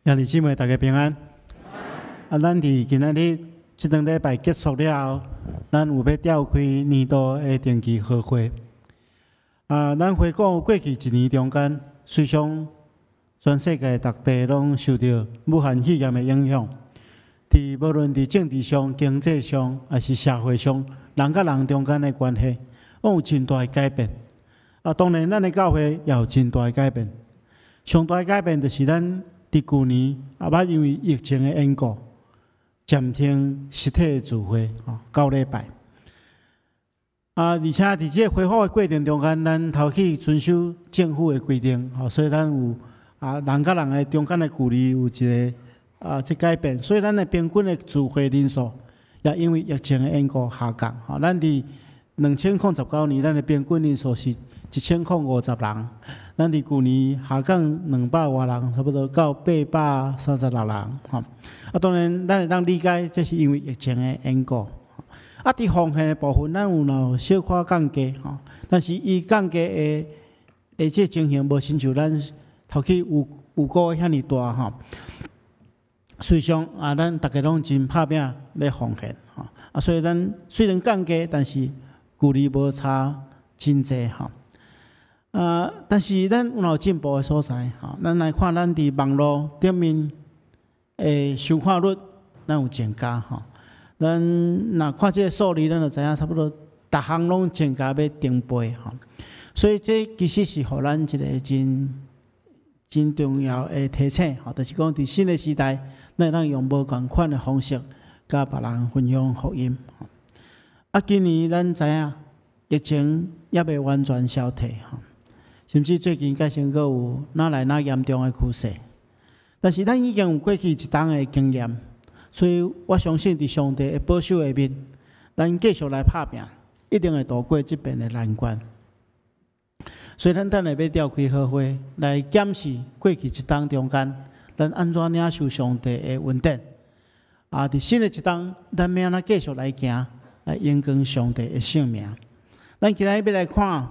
兄弟姊妹，大家平安。啊，咱佇今仔日這頓禮拜結束了後，咱有欲召開年度的定期好會。啊，咱回顧過去一年中間，雖然全世界各地攏受著武漢肺炎的影響，佇無論佇政治上、經濟上，抑是社會上，人佮人中間的關係，攏有真大的改變。啊，當然，咱的教會也有真大的改變。上大的改變就是咱佇舊年也捌因為疫情的緣故，暫停實體的聚會，吼，9禮拜。啊，而且佇這個恢復的過程中間，咱頭去遵守政府的規定，吼，所以咱有啊人佮人的中間的距離有一個啊這改變，所以咱的平均的聚會人數也因為疫情的緣故下降。吼，咱佇2019年，咱的平均人數是1050人，咱佇舊年下降200外人，差不多到836人。吼，啊，當然咱會當理解，這是因為疫情的緣故。啊，佇奉獻的部分，咱有若有小可降低，吼，但是伊降低的的這情形，無親像咱頭去有預估遐爾大吼。事實上啊，咱逐家攏真拍拚咧奉獻，吼，啊，所以咱雖然降低，但是距離無差真濟吼。啊，但是咱有有進步的所在，吼，咱來看咱佇網路頂面的收看率，咱有增加吼。咱若看這個數字，咱就知影差不多逐項攏增加欲成倍吼。所以這其實是予咱一個真真重要的提醒，吼，就是講佇新的時代，咱會當用無仝款的方式，佮別人分享福音。啊，今年咱知影疫情猶未完全消退，吼，甚至最近閣先閣有愈來愈嚴重的趨勢。但是咱已經有過去一冬的經驗，所以我相信佇上帝的保守下面，咱繼續來拍拚，一定會渡過這遍的難關。所以咱等下欲召開好會來檢視過去一冬中間，咱按怎領受上帝的恩典。啊，佇新的一冬，咱欲按怎繼續來行，來榮光上帝的聖名。咱今仔日欲來看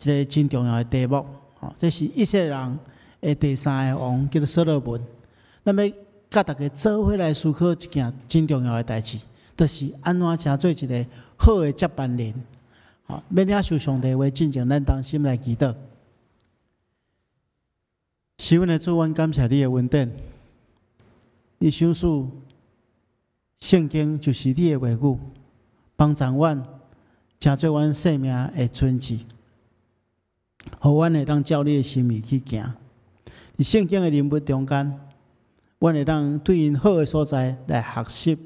一個真重要的題目，吼，這是以色列人的第三個王，叫做所羅門。咱欲佮大家做伙來思考一件真重要的代誌，就是按怎成做一個好的接班人。好，欲領受上帝話進前，咱同心來祈禱。是阮的主，阮感謝你的恩典。你賞賜聖經就是你的話語，幫助阮成做阮生命的準則，予阮會當照你的心意去行。佇聖經的人物中間，阮會當對𪜶好的所在來學習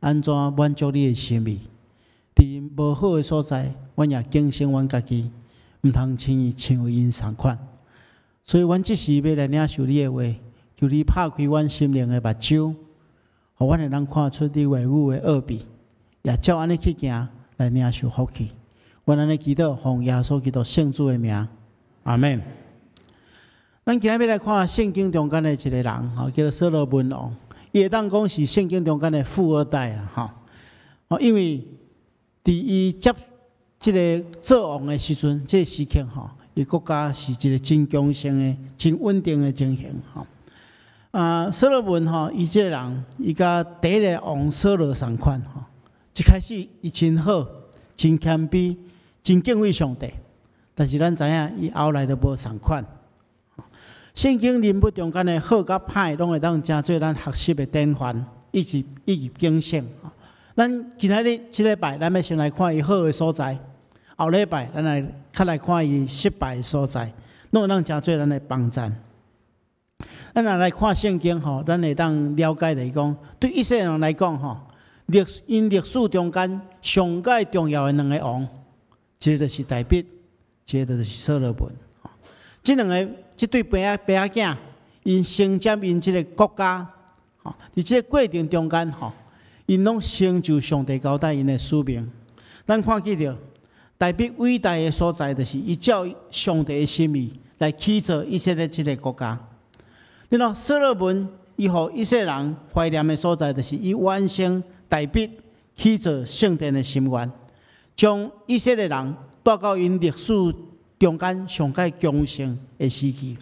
按怎滿足你的心意。佇𪜶無好的所在，阮也警醒阮家己，毋通輕易成為𪜶仝款。所以，阮這時欲來領受你的話，求你拍開阮心靈的目睭，予阮會當看出你話語的奧秘，也照按呢去行，來領受福氣。阮按呢祈禱，奉耶穌基督聖子的名，阿們。咱今仔欲來看聖經中間的一個人，吼，叫做所羅門王。伊會當講是聖經中間的富二代啊，吼。哦，因為佇伊接這个做王的時陣，這個時刻吼，伊國家是一個真強盛的、真穩定的情形吼。啊，所羅門吼，伊這个人，伊佮第一个王掃羅仝款吼。一開始伊真好，真謙卑，真敬畏上帝。但是咱知影，伊後來就無仝款。聖經人物中間的好佮歹，攏會當成做咱學習的典範，以及警醒。咱今仔日這禮拜，咱欲先來看伊好的所在；後禮拜，咱來較來看伊失敗的所在，攏會當成做咱的幫贊。咱若來看聖經吼，咱會當了解就是講，對以色列人來講吼，𪜶歷史中間上蓋重要的兩个王，一个就是大衛，一个就是所羅門。這兩个這對爸仔爸仔囝，𪜶承接𪜶這个國家，吼，佇這个過程中間吼，𪜶攏成就上帝交代𪜶的使命。咱看見著大衛偉大的所在，就是伊照上帝的心意來起造以色列這个國家。你看所羅門，伊予以色列人懷念的所在，就是伊完成大衛起造聖殿的心願，將以色列人帶到𪜶歷史中間上蓋強盛的時期。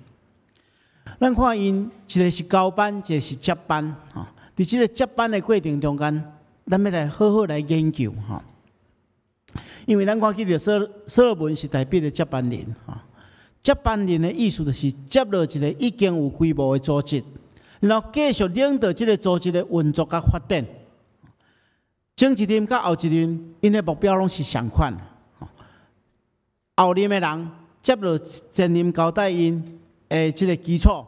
咱看𪜶一个是交班，一个是接班，吼。佇這个接班的過程中間，咱欲來好好來研究，吼。因為咱看見著所羅門是大衛的接班人，吼。接班人的意思就是接落一個已經有規模的組織，然後繼續領導這个組織的運作佮發展。前一任佮後一任，𪜶的目標攏是相款。後任的人接落前任交代𪜶的這个基礎，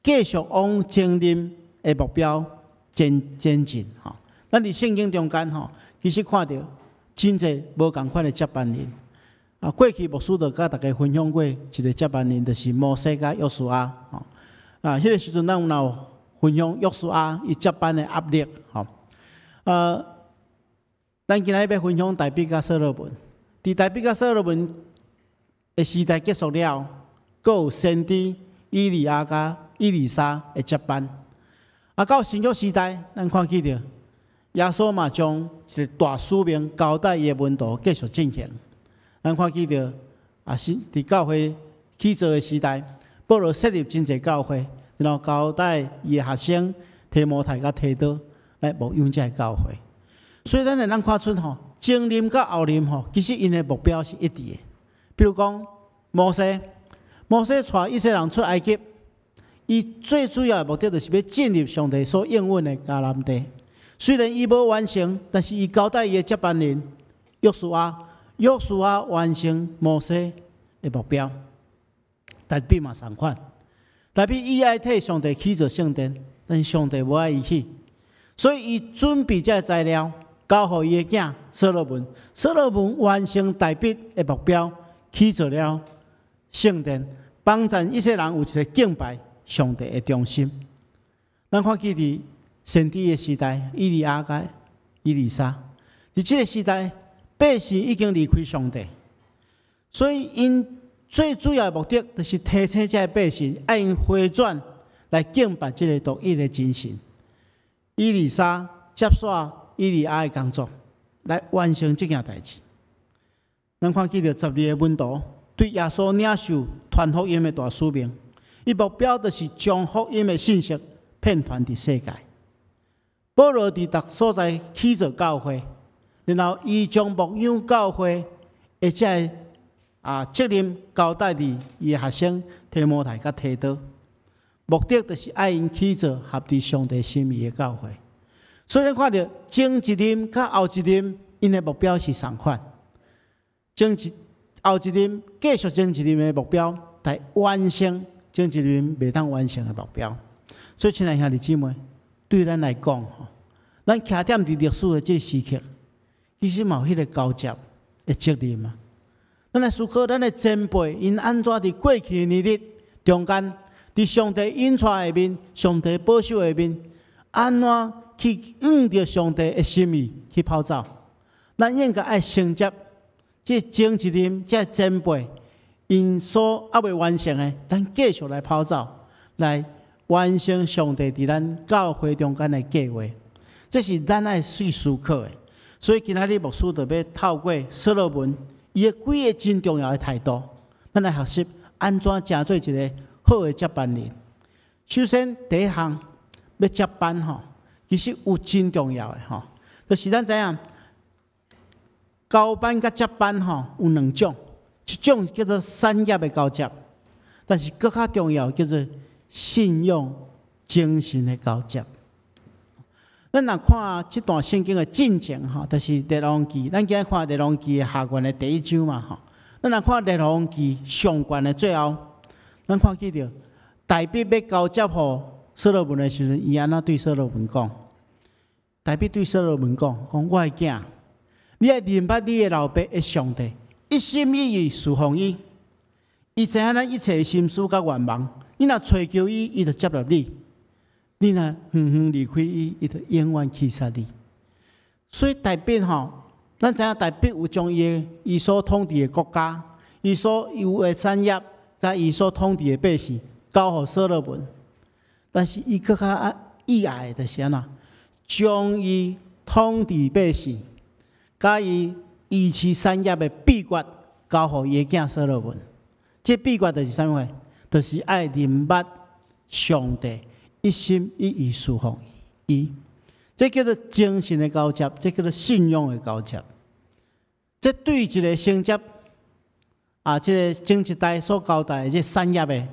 繼續往前任的目標前進。吼，咱佇聖經中間吼，其實看著真濟無仝款的接班人。啊，過去牧師就佮大家分享過一个接班人，就是摩西佮約書亞。吼，啊，彼个時陣咱有有分享約書亞伊接班的壓力。吼，咱今仔日欲分享大衛佮所羅門。佇大衛佮所羅門的時代結束了，閣有先知以利亞佮以利沙的接班。啊，到新約時代，咱看見著耶穌嘛將一个大使命交代伊的門徒繼續進行。咱看見著啊，是佇教會起造的時代，保羅設立真濟教會，然後交代伊的學生提摩太佮提多來牧養這个教會。所以咱會當看出吼，前任佮後任吼，其實𪜶的目標是一致的。比如講，摩西，摩西帶以色列人出埃及，伊最主要的目的就是欲進入上帝所應允的迦南地。雖然伊無完成，但是伊交代伊的接班人約書亞，約書亞完成摩西的目標。大衛嘛仝款，大衛伊愛替上帝起造聖殿，但是上帝無愛伊起，所以伊準備這个材料，交予伊的囝所羅門，所羅門完成大衛的目標，起造了聖殿，幫助以色列人有一个敬拜上帝的中心。咱看見佇先知的時代，以利亞佮以利沙，佇這个時代，百姓已經離開上帝，所以𪜶最主要的目的就是提醒這个百姓，愛𪜶回轉來敬拜這个獨一的真神。以利沙接續以利亞的工作，來完成這件代誌。咱看見著十二个門徒對耶穌領受傳福音的大使命，伊目標就是將福音的信息遍傳佇世界。保羅佇逐所在起造教會，然後伊將牧養教會的這个責任交代佇伊的學生提摩太佮提多，目的就是愛𪜶起造合佇上帝心意的教會。所以咱看著前一任佮後一任，𪜶的目標是仝款。前一後一任繼續前一任的目標，來完成前一任袂當完成的目標。所以，親愛兄弟姊妹，對咱來講，吼，咱徛踮佇歷史的這个時刻，其實嘛有彼个交接的責任啊。咱來思考，咱的前輩𪜶按怎佇過去的年日中間，佇上帝引帶下面，上帝保守下面，按怎去按著上帝的心意去跑走？咱應該愛承接這前一任、這前輩𪜶所猶未完成的，咱繼續來跑走，來完成上帝佇咱教會中間的計劃。這是咱愛去思考的。所以今仔日牧師就欲透過所羅門伊的幾个真重要的態度，咱來學習按怎成做一个好的接班人。首先，第一項欲接班吼，其實有真重要的吼，就是咱知影交班佮接班吼有兩種，一種叫做產業的交接，但是閣較重要叫做信仰精神的交接。咱若看這段聖經的進前吼，就是列王記，咱今日看列王記的下卷的第一章嘛吼。咱若看列王記上卷的最後，咱看見著大衛欲交接予所羅門的時陣，伊按怎對所羅門講？大衛對所羅門講：講我的囝，你愛認捌你的老爸的上帝，一心一意事奉伊。伊知影咱一切的心思佮願望，你若揣求伊，伊就接納你；你若遠遠離開伊，伊就永遠棄殺你。所以大衛吼，咱知影大衛有將伊的伊所統治的國家、伊所有的產業，佮伊所統治的百姓，交予所羅門。但是伊閣較意愛的就是按怎，將伊統治百姓，佮伊維持產業的秘訣，交予伊的囝所羅門。這秘訣就是啥物貨？就是愛認捌上帝，一心一意事奉伊。這叫做精神的交接，這叫做信仰的交接。這對一個承接啊，這個前一代所交代的這產業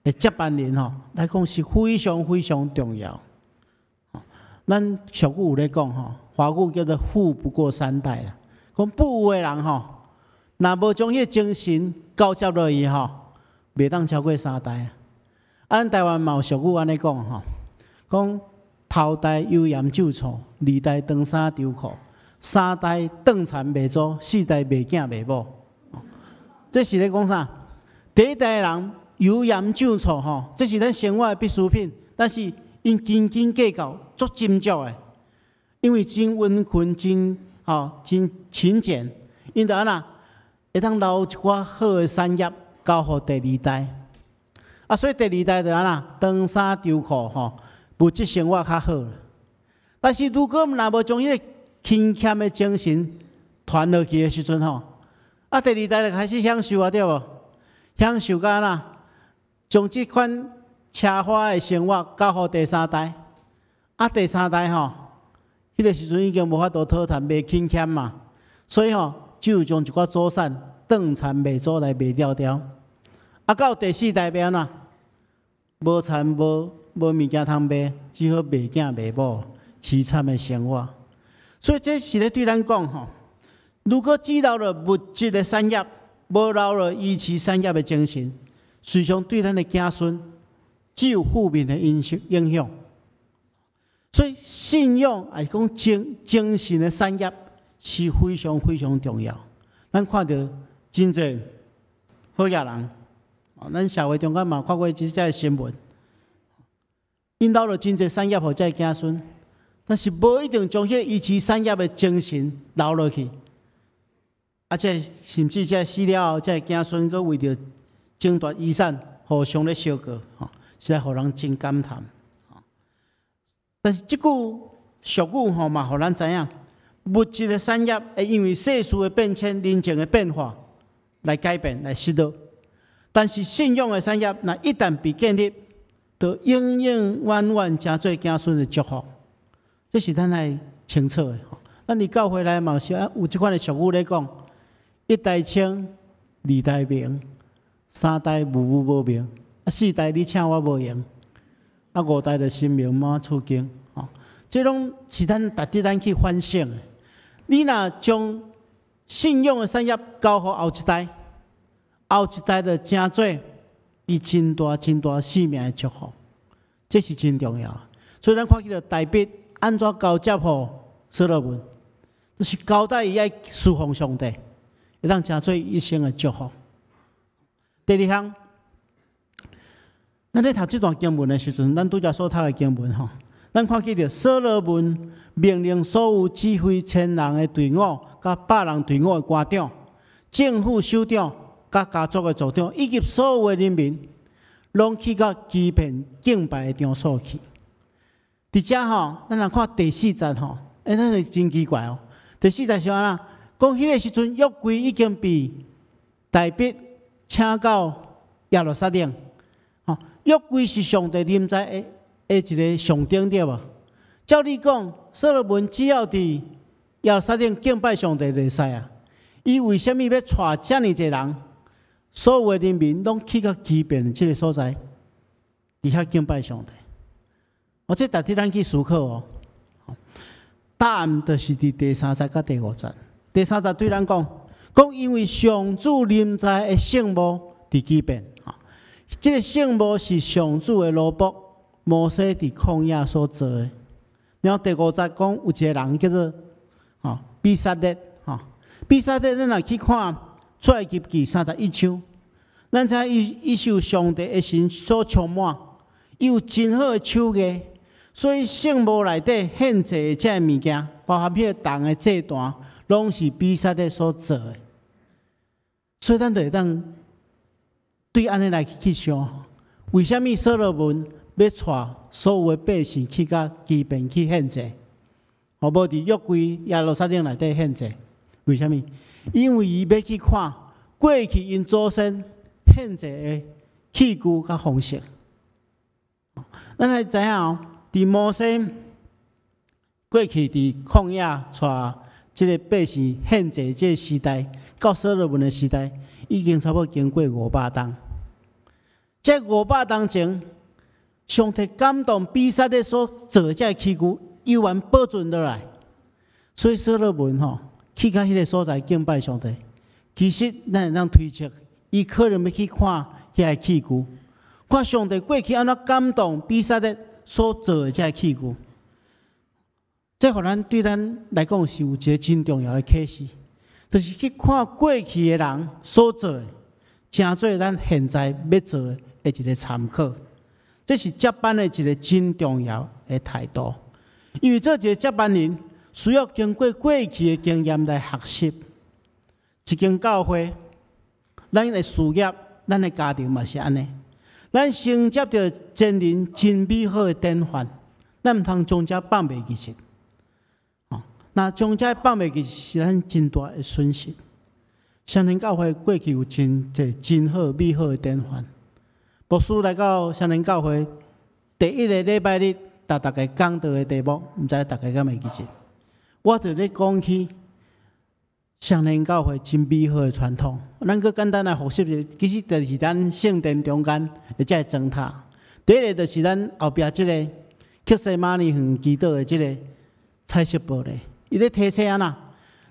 的接班人吼來講是非常非常重要。咱俗語有咧講吼，華語叫做富不過三代啦。講富有的人吼，若無將彼個精神交接落去吼，袂當超過三代啊。啊，咱台灣嘛有俗語按呢講吼，講頭代油鹽醬醋，二代長衫長褲，三代斷田賣祖，四代賣囝賣某。這是咧講啥？第一代人油鹽醬醋吼，這是咱生活的必需品，但是𪜶斤斤計較，足斟酌的，因為真溫勤、真吼、真勤儉，𪜶就按怎會當留一寡好的產業交予第二代。啊，所以第二代就按怎長衫長褲吼，物質生活較好。但是如果若無將彼個勤儉的精神傳落去的時陣吼，啊，第二代就開始享受啊，對無？享受到按怎將這款奢華的生活交予第三代，啊，第三代吼，彼個時陣已經無法度討趁，袂勤儉嘛，所以吼，只有將一寡祖產斷田賣祖來賣掉掉。啊，到第四代欲按怎？無田無物件通賣，只好賣囝賣某，淒慘的生活。所以這是咧對咱講吼，如果只留著物質的產業，無留著維持產業的精神，實際上對咱的子孫只有負面的影響影響。所以信仰抑是講精神的產業是非常非常重要。咱看著真濟好額人，咱社會中間嘛看過這個新聞，𪜶留著真濟產業予這个子孫，但是無一定將彼個維持產業的精神留落去。啊，這甚至這死了後，這個子孫閣為著爭奪遺產，互相咧相告，吼，實在予人真感嘆。但是這句俗語吼嘛，予咱知影，物質的產業會因為世事的變遷、人情的變化來改變、來失落。但是信仰的產業，若一旦被建立，就永永遠遠成做子孫的祝福。這是咱愛清楚的。咱佇教會內嘛是有這款的俗語咧講：一代清，二代明，三代無母無名，啊四代你請我無閒，啊五代就神明滿厝間。吼，這攏是咱值得咱去反省的。你若將信仰的產業交予後一代，後一代就成做伊真大真大生命的祝福，這是真重要。所以咱看見著大衛按怎交接予所羅門，就是交代伊愛事奉上帝，會當成做一生的祝福。第二項，咱咧讀這段經文的時陣，咱拄才所讀的經文吼，咱看見著所羅門命令所有指揮千人的隊伍、佮百人隊伍的官長、政府首長、佮家族的族長，以及所有的人民，攏去到基遍敬拜的場所去。佇遮吼，咱來看第四節吼，欸，咱會真奇怪哦。第四節是按怎？講彼個時陣，約櫃已經被大衛請到耶路撒冷。吼，約櫃是上帝臨在的一個象徵，對無？照理講，所羅門只要佇耶路撒冷敬拜上帝就會使啊。伊為啥物欲帶遮爾濟人？所有的人民攏去到基遍這個所在，佇遐敬拜上帝。哦，這值得咱去思考哦。答案就是佇第三節佮第五節。第三節對咱講，講因為上主臨在的聖幕佇基遍，這個聖幕是上主的奴僕摩西佇曠野所做的。然後第五節講有一個人叫做比撒列，吼，比撒列，咱若去看出埃及記31章，咱知伊伊受上帝的神所充滿，伊有真好的手藝，所以聖幕內底獻祭的這个物件，包含彼個銅的祭壇，攏是比撒列所做的。所以咱就會當對按呢來去想，為啥物所羅門欲帶所有的百姓去到基遍去獻祭，吼，無佇約櫃耶路撒冷內底獻祭？為啥物？因為伊欲去看過去𪜶祖先獻祭的器具佮方式。咱來知影哦，佇摩西過去佇曠野帶這个百姓獻祭這个時代，到所羅門的時代，已經差不多經過500冬。這500冬前，上帝感動比撒列所做的這个器具，猶原保存落來。所以所羅門吼去到彼个所在敬拜上帝，其實咱會當推測，伊可能欲去看遐个器具，看上帝過去按怎感動比撒列所做的這个器具。這予咱對咱來講是有一个真重要的啟示，就是去看過去的人所做的，成做咱現在欲做的一个參考。這是接班的一个真重要的態度，因為做一个接班人需要經過過去的經驗來學習。一間教會，咱的事業，咱的家庭嘛是按呢。咱承接著前人真美好的典範，咱毋通將這放袂記得。若將這放袂記是咱真大的損失。雙連教會過去有真濟真好美好的典範。牧師來到雙連教會第一个禮拜日，逐逐家講道的題目，毋知大家敢會記得？我就咧講起雙連教會真美好的傳統。咱閣簡單來複習者，其實就是咱聖殿中間的這个燈塔。第一个就是咱後壁這个客西馬尼園祈禱的這个彩色玻璃。伊咧提醒按怎？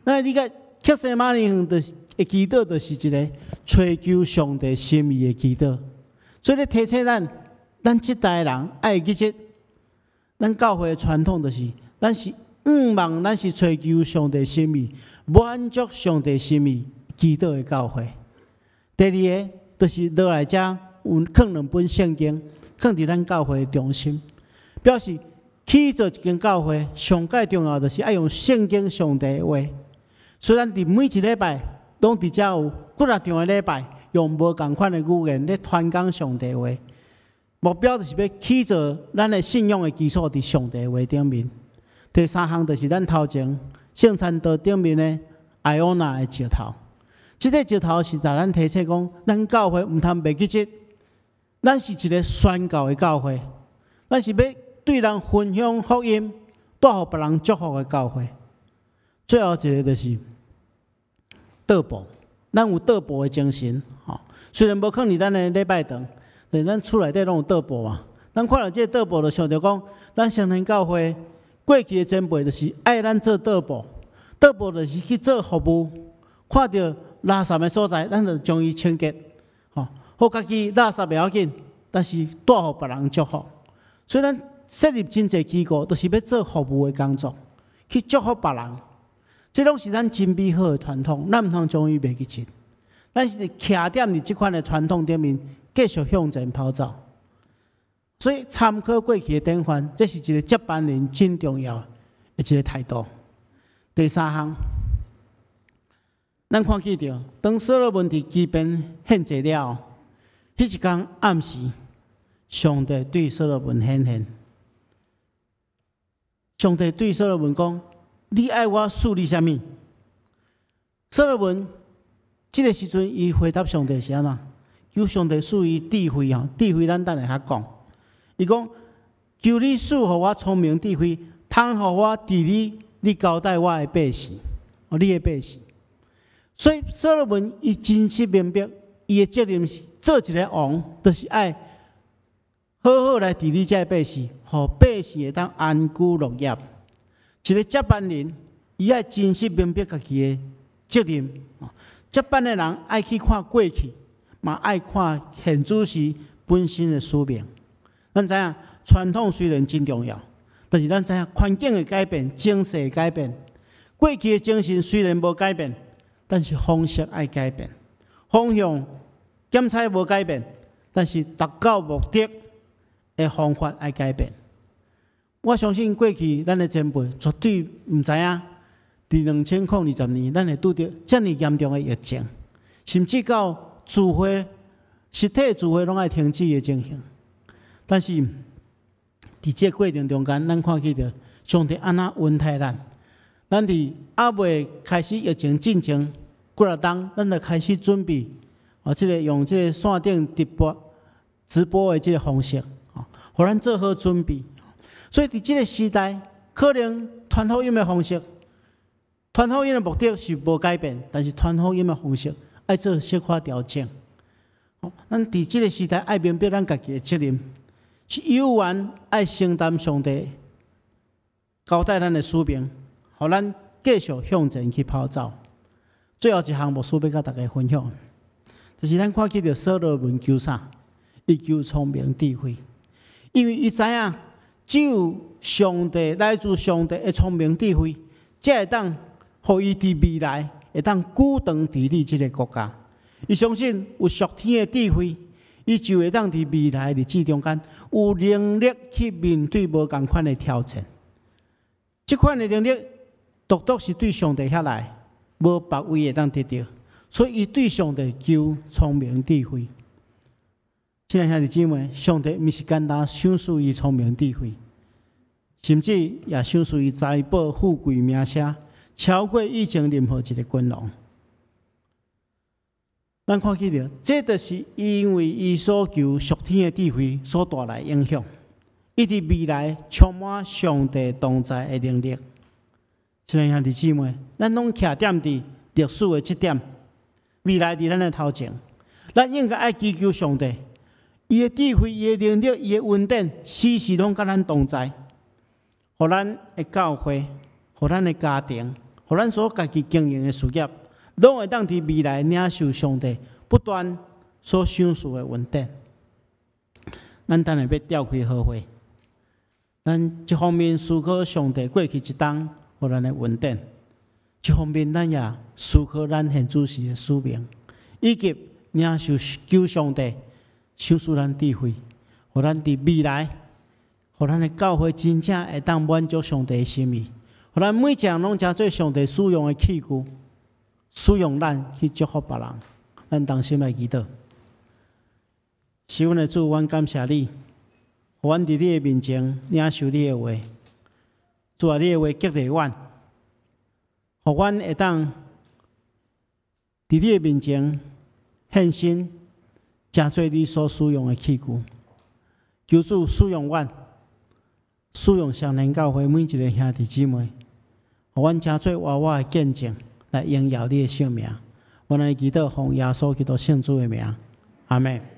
咱理解客西馬尼園就是的祈禱，就是一个揣求上帝心意的祈禱。所以咧提醒咱，咱這代人愛記得，咱教會的傳統就是，咱是向望，咱是揣求上帝心意，滿足上帝心意祈禱的教會。第二个就是落來遮有囥兩本聖經，囥佇咱教會的中心，表示起造一間教會，上蓋重要就是愛用聖經上帝的話。所以咱佇每一禮拜，攏佇遮有幾若場的禮拜，用無仝款的語言咧傳講上帝話。目標就是欲起造咱的信仰的基礎佇上帝話頂面。第三項就是咱頭前聖餐桌頂面的艾歐娜的石頭。這个石頭是共咱提醒講，咱教會毋通袂記得，咱是一个宣教的教會，咱是欲對人分享福音，帶予別人祝福的教會。最後一个就是桌布，咱有桌布的精神，吼。雖然無囥佇咱的禮拜堂，但是咱厝內底攏有桌布嘛。咱看著這个桌布，就想著講，咱雙連教會過去的前輩就是愛咱做桌布，桌布就是去做服務，看著垃圾的所在，咱就將伊清潔，吼。予家己垃圾袂要緊，但是帶予別人祝福。所以咱設立真濟機構，都是欲做服務的工作，去祝福別人。這攏是咱真美好的傳統，咱毋通將伊袂記得。咱是徛踮佇這款的傳統頂面，繼續向前跑走。所以參考過去的典範，這是一个接班人真重要的一个態度。第三項，咱看見著，當所羅門佇基遍獻祭了後，彼一工暗時，上帝對所羅門顯現。上帝對所羅門講：你愛我賜你啥物？所羅門這个時陣，伊回答上帝是按怎？求上帝賜伊智慧吼，智慧咱等下較講。伊講：求你賜予我聰明智慧，通予我治理你交代我的百姓，哦，你的百姓。所以所羅門伊真實明白，伊的責任是做一个王，就是愛好好來治理這个百姓，予百姓會當安居樂業。一个接班人，伊愛真實明白家己的責任。接班的人愛去看過去，嘛愛看現主時本身的使命。咱知影傳統雖然真重要，但是咱知影環境會改變，情勢會改變。過去的精神雖然無改變，但是方式愛改變，方向檢採無改變，但是達到目的的方法愛改變。我相信過去咱的前輩絕對毋知影，佇2020年，咱會拄著遮爾嚴重的疫情，甚至到聚會、實體聚會攏愛停止的情形。但是，佇這個過程中間，咱看見著上帝按怎恩待咱。咱佇猶未開始疫情進前幾若冬，咱就開始準備，哦，這个用這个線頂直播的這个方式，哦，予咱做好準備。所以佇這个時代，可能傳福音的方式，傳福音的目的是無改變，但是傳福音的方式愛做小可調整。咱佇這个時代愛明白咱家己的責任，是有緣愛承擔上帝交代咱的使命，予咱繼續向前去跑走。最後一項牧師欲佮大家分享，就是咱看見著所羅門求啥？伊求聰明智慧，因為伊知影只有上帝來自上帝的聰明智慧，才會當予伊佇未來會當久長治理這个國家。伊相信有屬天的智慧，伊就會當佇未來日子中間有能力去面對無仝款的挑戰。這款的能力，獨獨是對上帝遐來，無別位會當得著。所以，伊對上帝求聰明智慧。親愛兄弟姊妹，上帝毋是簡單賞賜伊聰明智慧，甚至也賞賜伊財寶、富貴、名聲，超過以前任何一个君王。咱看見著，這就是因為伊所求屬天的智慧所帶來影響。伊佇未來充滿上帝同在的能力。親愛兄弟姊妹，咱攏徛踮佇歷史的這點，未來佇咱的頭前，咱應該愛祈求上帝，伊的智慧、伊的能力、伊的恩典，時時攏佮咱同在，予咱的教會，予咱的家庭，予咱所家己經營的事業，攏會當佇未來領受上帝不斷所賞賜的恩典。咱等下欲召開和會，咱一方面思考上帝過去一冬予咱的恩典，一方面咱也思考咱現主時的使命，以及領受求上帝賞賜咱智慧，予咱佇未來，予咱的教會真正會當滿足上帝的心意，予咱每一个人攏成做上帝使用的器具，使用咱去祝福別人。咱同心來祈禱。是阮的主，阮感謝你，予阮佇你的面前領受你的話。主啊，你的話激勵阮，予阮會當佇你的面前獻身，成做你所使用的器具。求主使用阮，使用雙連教會每一个兄弟姊妹，予阮成做活活的見證，來榮耀你的聖名。阮來祈禱，奉耶穌基督聖子的名，阿們。